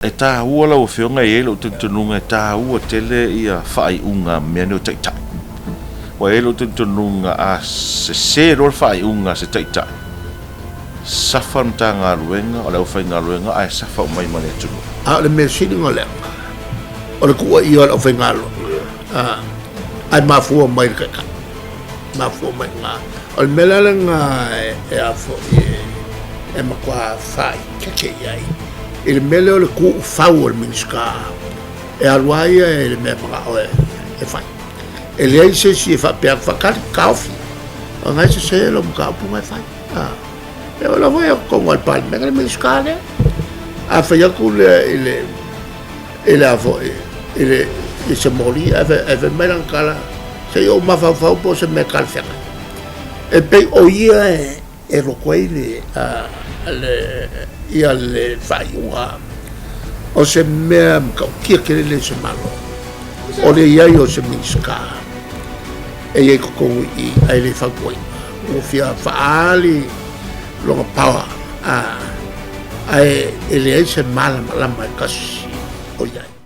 E taua lau Afioga, e i ai lou talitonuga e taua tele ia faaiuga a mea nei o taitai. Ua i ai lou talitonuga a sese loa le faaiuga a se taitai, safa le Matagaluega, o le aufaigaluega ae safa uma ai ma le atunuu. A o le mea sili ona leaga, o le tuuaia o le aufaigaluega, ae mafua mai i le taitai, mafua mai i ina. O le mea la lena e a foi e matua faaeteete i ai i le mea lea o le tuufau o le Minisita e alu lava ia i le mea e manao e fai. E leai se isi e faapea atu, faatali, taofi, o lena e sese lau mataupu lena e fai. E oo lava i totonu o le Palemene le Minisita lea. A fai atu lea i le i le a foi i le i se moli ae fai mai lana tala, se i ou mafaufau po o se mea talafeagai. E pei o ia e loto ai le le ia le faaiuga o se mea matautia tele lea i se Malo, o le i ai o se Minisita e i ai totonu i i ae le fautuaina, ua fia faaali lona power, ae e leai se malamalama e tasi o i ai.